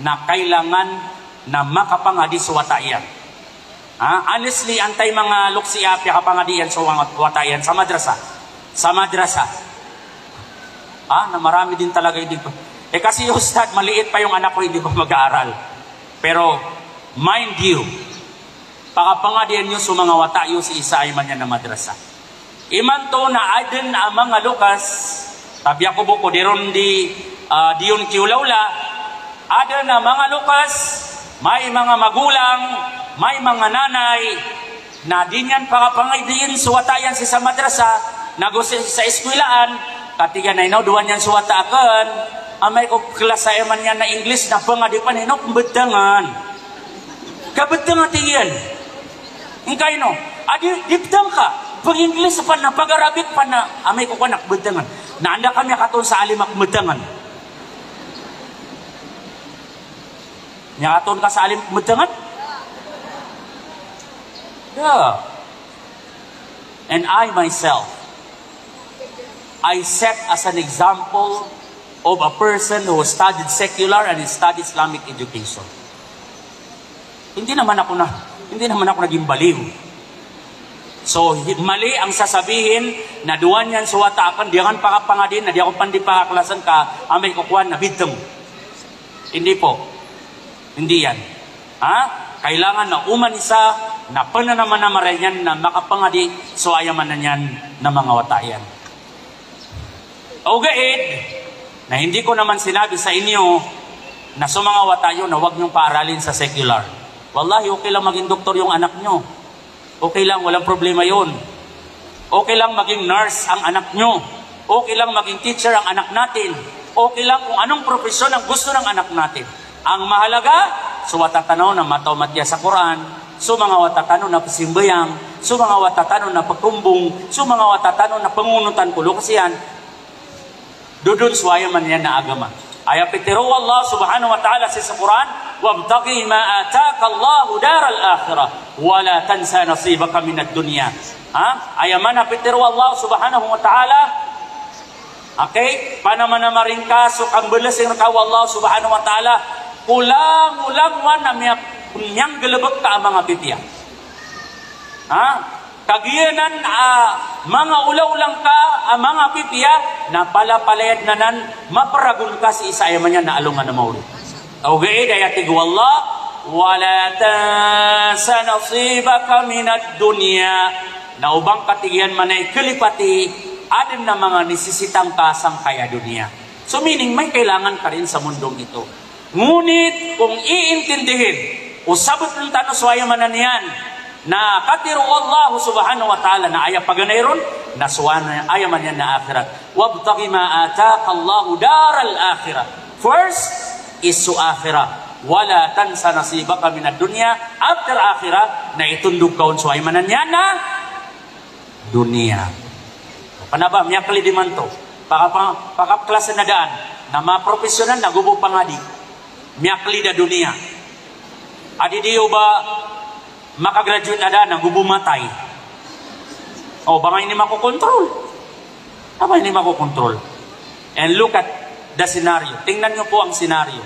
na kailangan na makapangadi so wata iyan. Ha? Honestly, antaa i manga loks a piyakapangadi iyan so wata iyan sa madrasa. Sa madrasa. Ha? Na marami din talaga hindi pa. Eh, kasi, ustad, maliit pa yung anak ko, hindi pa mag-aaral. Pero, mind you, pakapangadian iyo so manga wata iyo sii sa aya maana niyan na madrasa. Imanto na adn a manga loks Tabiya ko bo ko di ron di, ah, di on kiolaola. Aden a manga loks, may manga magolang, may manga nanay, na di niyan pakapangadiin so wata iyan sii sa madrasa, nago sii sa eskwelaan, ka tig iyan a ino dowa niyan so wata aken, amay ko klas a aya man iyan a English na pangadi pan ino, kembetengan. Kebeteng a tig iyan. Ingkaino, a di, di beteng ka, pag-English pan na, pag-Arabic pan na, amay ko kowan na kebeteng. Na anda ka miyakatoon sa alim a kebeteng? Miyakatoon ka sa alim a kebeteng? Da. And I myself, I set as an example of a person who studied secular and studied Islamic education. Hindi naman ako na, hindi naman ako naging baliw. So, hi-, mali ang sasabihin na dowa niyan so wata aken, di aken pakapangadiin, na di ako pan di pakaklasen ka amay ko kowan na beteng. Hindi po. Hindi yan. Ha? Kailangan na oman isa na pananamanamar iyan na makapangadi so aya maana niyan na manga wata iyan. Ogaid na hindi ko naman sinabi sa inyo na so manga wata iyo na wag niyong paaralin sa secular. Wallahi, okay lang maging doktor yung anak niyo. Okay lang, walang problema yun. Okay lang maging nurse ang anak niyo. Okay lang maging teacher ang anak natin. Okay lang kung anong propesyon ang gusto ng anak natin. Ang mahalaga, so wata tano na mataw matiya sa Quran, so manga wata tano na pesimbayang, so manga wata tano na pekumbong, so manga wata tano na pengonotan ko loks iyan. Dodon so aya maana niyan na agama. Aya pitero o Allah subhanahu wa ta'ala sii sa Quran, "Wabtaghi ma ataka Allahu daral akhirah, wa la tansa nasibaka minad dunya." Ha? Aya maana pitero o Allah subhanahu wa ta'ala, okay? Panamanamar ingka so kambalesing reka o Allah subhanahu wa ta'ala, ko langolangowan a miya-, miyanggalebek ka a manga pipiya. Ha? Kagiya nan a manga olaola ngka a manga pipiya, na palapalaya den anan maperagon ka sii sa aya maana niyan na alongan a maori. Ogaid aya tig o Allah, "Wa la tansa nasibaka minad dunya." Na oba ngka tig iyan manay kalipati, aden a manga nisisita ngka sangkaya doniya. So meaning, may kailangan ka rin sa mundong ito. Ngunit kung iintindihin o sabeten tano so aya maana niyan na katero o Allah subhanahu wa ta'ala na aya paganay ron na so aya maana niyan na akhirat. "Wabtaghi ma ataka Allahu daral akhirah." First is so akhirah. "Wa la tansa nasibaka minad dunya." After akhirat, na itondog ka on so aya maana niyan na doniya. Kena ba, miyaklid imanto. Paka-, paka-, pakaklase na daan. Na mapropesyonal na go bo pangadi. Miyaklid a doniya. Adi di o ba makagraduate a daan na go bo matay. O, ba nga ini makokontrol? Ba nga ini makokontrol? And look at the scenario. Tingnan niyo po ang scenario.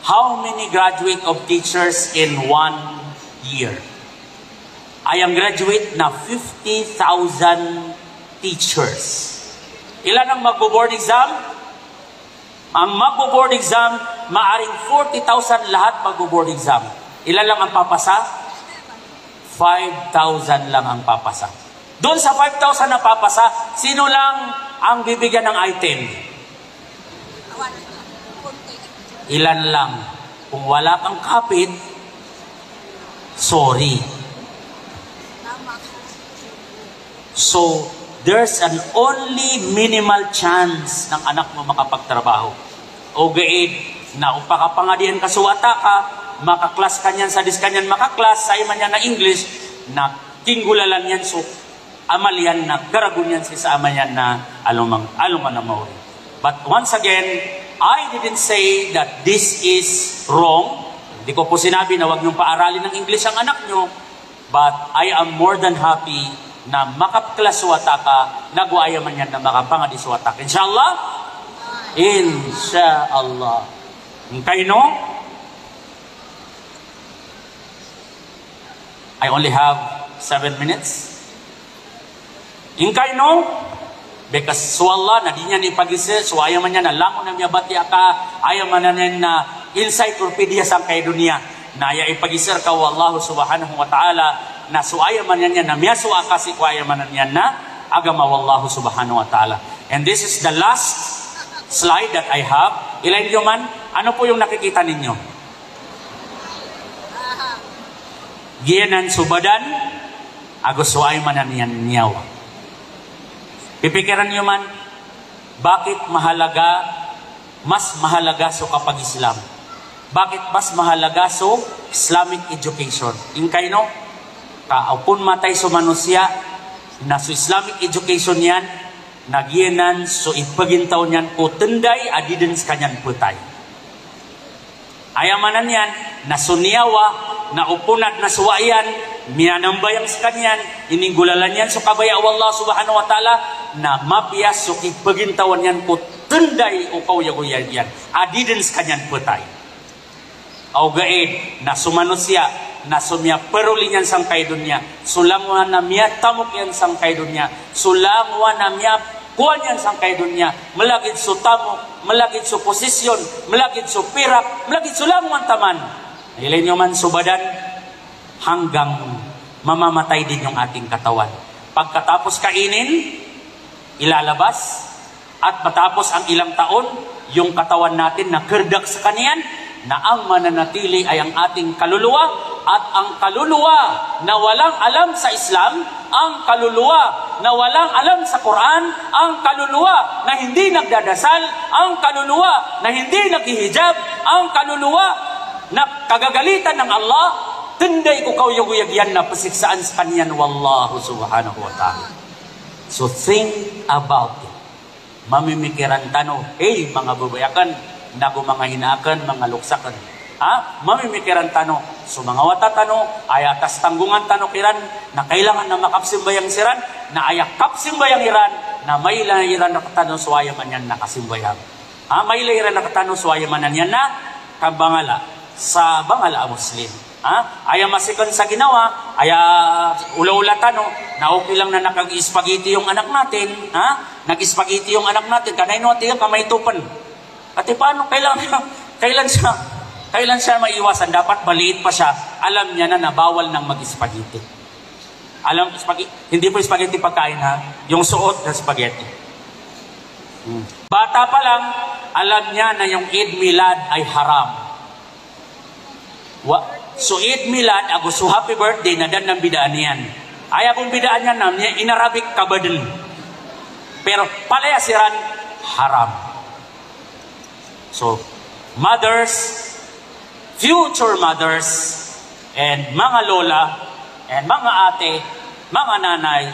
How many graduate of teachers in one year? Aya graduate na fifty thousand teachers. Ilan ang magbo-board exam? Ang magbo-board exam, maaring forty thousand lahat magbo-board exam. Ilan lang ang papasa? Five thousand lang ang papasa. Doon sa five thousand na papasa, sino lang ang bibigyan ng item? Ilan lang. Kung wala kang kapit, sorry. So, there's an only minimal chance ng anak mo makapagtrabaho. Ogaid na o pakapangadian ka so wata ka, makaklas ka niyan, sa di ka niyan makaklas sa aya maana niyan na English, na kinggolalan iyan so amal iyan na garagon iyan sii sa aya maana niyan na alomang-, alongan a maori. But once again, I didn't say that this is wrong. Hindi ko po sinabi na wag niyong paaralin ng English ang anak niyo. But I am more than happy na makapklas so wata ka, na go aya maana niyan na makapangadi so wata ka. Inshallah? Inshallah. Ngkaino? I only have seven minutes. Ingkaino? Because so Allah na di niyan ipagiza so aya maana niyan na langon a miyabatiya ka, aya maana niyan na encyclopedia sangkaya doniya. Na aya ipagiza rka o Allah subhanahu wa ta'ala na so aya maana niyan na miyasowa ka sii ko aya maana niyan na agama o Allah subhanahu wa ta'ala. And this is the last slide that I have. Ilay niyo man, ano po yung nakikita ninyo? Giyanan so badan, ago so aya maana niyan niyawa. Pipikiran niyo man, bakit mahalaga, mas mahalaga so kapag-Islam? Bakit mas mahalaga so Islamic education? Ingkaino? Ka opama matay so manosiya, na so Islamic education iyan, na giyanan so ipagintaw niyan ko tenday a di den sekaniyan petay. Aya maana niyan, na so niyawa, na opama na so wa iyan, miyanambayang sekaniyan, ininggolalan iyan so kabaya o Allah Subhanahu wa Ta'ala, na mapiya so ipagintaw niyan ko tenday o kaoyagoyag iyan a di den sekaniyan petay. Ogaid na so manosiya, na so miyaparoli niyan sangkai doniya, so langowan a miyatamok iyan sangkai doniya, so langowan a miyakowa niyan sangkai doniya, malagid so tamok, malagid so posisyon, malagid so pirak, malagid so langowan taman. Ilay niyo man so badan, hanggang mamamatay din yung ating katawan. Pagkatapos kainin, ilalabas, at matapos ang ilang taon, yung katawan natin na kerdak sekaniyan, na ang mananatili ay ang ating kaluluwa, at ang kaluluwa na walang alam sa Islam, ang kaluluwa na walang alam sa Quran, ang kaluluwa na hindi nagdadasal, ang kaluluwa na hindi naghihijab, ang kaluluwa na kagagalitan ng Allah, tenday ko kaoyagoyag iyan na pasiksaan sekaniyan o Allah Subhanahu wa Ta'ala. So think about it. Mamimikiran tano, hey, manga babay aken, nago manga ina aken, manga loks aken. Ha? Mamimikiran tano, so manga wata tano, aya atas tanggongan tano kiran, na kailangan na makapsembayang siran, na aya kapsembayang iran, na mailay iran rektano so aya maana niyan na kasembayang. Ha, mailay iran rektano so aya maana niyan na kabangala sa bangala a Muslim. Ha, aya masiken sa ginawa, aya olaola tano, na okay lang na nakag-spaghetti yung anak natin, ha? Nag-spaghetti yung anak natin, kanaino ati ka maitopen. Ati paano, kailan, kailan siya, kailan siya maiwasan? Dapat maliit pa siya, alam niya na na bawal nang mag-spaghetti. Alam, spaghetti, hindi po spaghetti pagkain, ha? Yung suot na spaghetti. Hmm. Bata pa lang, alam niya na yung Eid Milad ay haram. Wa, so Eid Milad, ago so happy birthday, na da den bidaan iyan. Aya bo bidaan iyan na, in Arabic, kabaden. Pero palaya siran, haram. So, mothers, future mothers, and manga lola, and manga ate, manga nanay,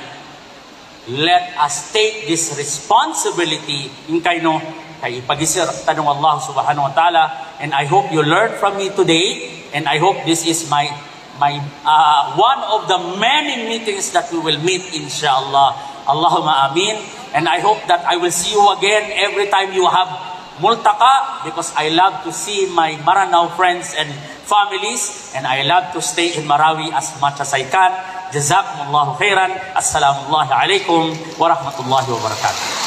let us take this responsibility, ingkaino, ka ipagiza rektano o Allah Subhanahu wa Ta'ala, and I hope you learn from me today, and I hope this is my my, uh, one of the many meetings that we will meet, inshallah. Allahumma ameen. And I hope that I will see you again every time you have multaqa, because I love to see my Maranao friends and families, and I love to stay in Marawi as much as I can. Jazakumullahu khairan. Assalamu alaikum warahmatullahi wabarakatuh.